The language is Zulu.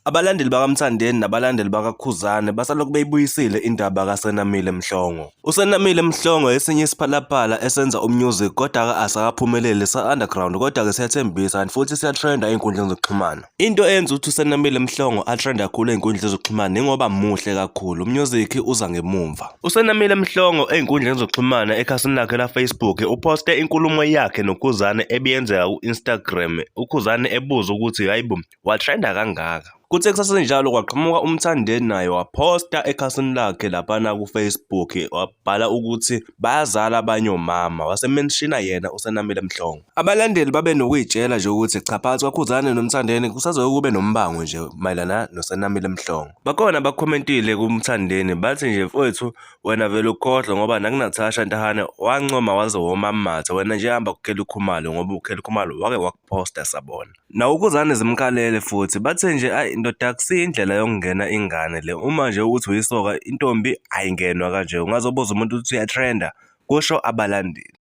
Abalandeli bakaMthandeni nabalandeli bakaKhuzani basalokhu beyibuyisile indaba kaSenamile Mhlongo. USenamile Mhlongo esinye isiphalaphala esenza umusic kodwa-ke asakaphumeleli sa-underground kodwa-ke siyathembisa kanti futhi siyatrenda ey'nkundleni zokuxhumana. Into eyenza ukuthi uSenamile Mhlongo atrende kakhulu ey'nkundleni zokuxhumana ingoba muhle kakhulu, umusic uza ngemumva. USenamile Mhlongo ey'nkundleni zokuxhumana ekhasini lakhe la-Facebook uphoste inkulumo yakhe noKhuzani ebiyenzeka ku-Instagram, uKhuzani ebuza ukuthi hayibo watrenda kangaka. Kuthe kusasenjalo kwaqhamuka uMthandeni naye waphosta ekhasini lakhe laphana ku-Facebook wabhala ukuthi bayazala abanye omama wasemenshina yena uSenamile Mhlongo. Abalandeli babe nokuy'tshela nje ukuthi cha phakathi kwaKhuzani noMthandeni kusazoke kube nombango nje mayelana noSenamile Mhlongo. Bakhona abakhomentile kuMthandeni bathi nje mfowethu wena vele ukhohlwe ngoba nakuNatasha Ntahane wancoma waze woma amathe wena nje hamba kuKelly Khumalo ngoba uKelly Khumalo wake wakuphosta sabona. Nawukuzane zimkhalele futhi bathe nje ayi ndoda akusiyo indlela yokungena ingane le uma nje uthi uyisoka intombi ayingenwa kanje ungazobuza umuntu ukuthi uyatrenda kusho abalandeli.